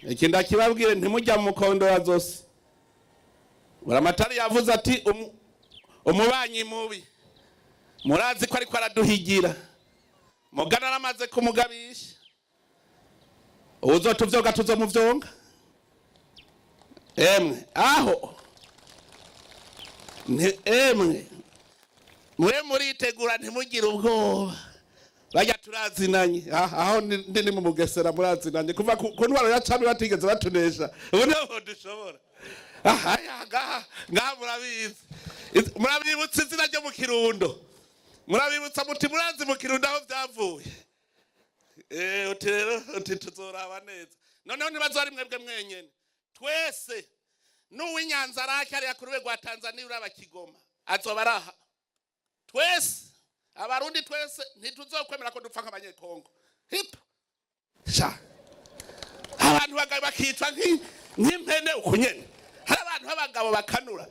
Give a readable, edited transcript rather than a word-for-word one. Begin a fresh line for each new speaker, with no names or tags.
Iki ndakibabwire, ntimujya mu mukondora zose. Buramatari yavuze ati umubanyi mubi murazi ko ariko araduhigira, mugana aramaze kumugabisha, uwuzotuvyoga tuzomuvyonga. Emwe aho emwe mwe muritegura, ntimugire ubwoba, bajya turazinanye. Aho ndi ni mu Mugesera, murazinanye kuva ku ntwaro ya cami batigeze batunesha, ubu niho dushobora. Aha ya, ngaha ngaha murabizi. Murabibutsa izina ryo mu Kirundo, murabibutsa muti murazi mu Kirundo aho byavuye. Uti rero uti tuzoraba neza. Noneho ntibazo ari mwebwe mwenyene, twese n'uw'Inyanza Rake hariya ku rwego rwa Tanzania uraba Kigoma azoba araha. Twese Abarundi twese ntituzokwemera ko dupfa nk'Abanyekongo. Hipo sha, abantu bagabo bakicwa nk'impene uku nyene. Hari abantu b'abagabo bakanura.